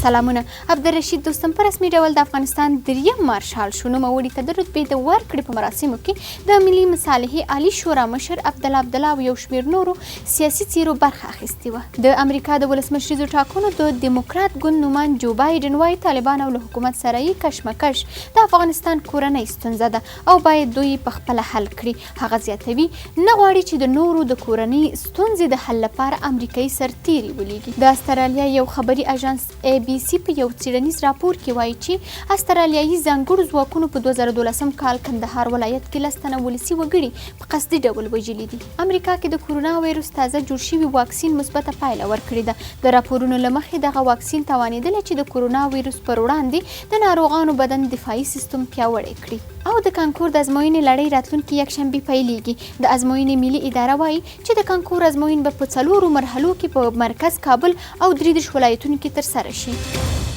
سلامونه. عبدالرشید دوستم په رسمي ډول د افغانستان دریم مارشال شو. نوموړي ته د رتبې د ورکړې په مراسمو کې د ملي مصالحې عالي شورا مشر عبدالله عبدالله او یو شمېر نورو سیاسي څېرو برخه اخیستې وه. د امریکا د ولسمشریزو ټاکنو د دیموکرات ګوند نوماند جو بایډن وايي، طالبان او له حکومت سره یې کشمکش د افغانستان کورنۍ ستونزه ده او باید دوی یې په خپله حل کړي. هغه زیاتوي، نه غواړي چې د نورو د کورنۍ ستونزې د حل لپاره امریکایي سرتېري ولېږي. د استرالیا یو خبري اژانس ای بي سي په یو څېړنیز راپور کې وايي چې استرالیايي ځانګړو ځواکونو په 2012 کال کندهار ولایت کې لس تنه ولسي وګړي په قصدي ډول وژلي دي. امریکا کې د کورونا ویروس تازه جوړ شوي واکسین مثبته پایله ورکړې ده. د راپورونو له مخې دغه واکسین توانېدلی چې د کورونا ویروس پر وړاندې د ناروغانو بدن دفاعي سیستم پیاوړی کړي. او د کانکور د ازموینې لړۍ راتلونکې یکشنبې پیلېږي. د ازموینې ملي اداره وايي چې د کانکور ازموین به په څلورو مرحلو کې په مرکز کابل او 33 ولایتونو کې ترسره شي.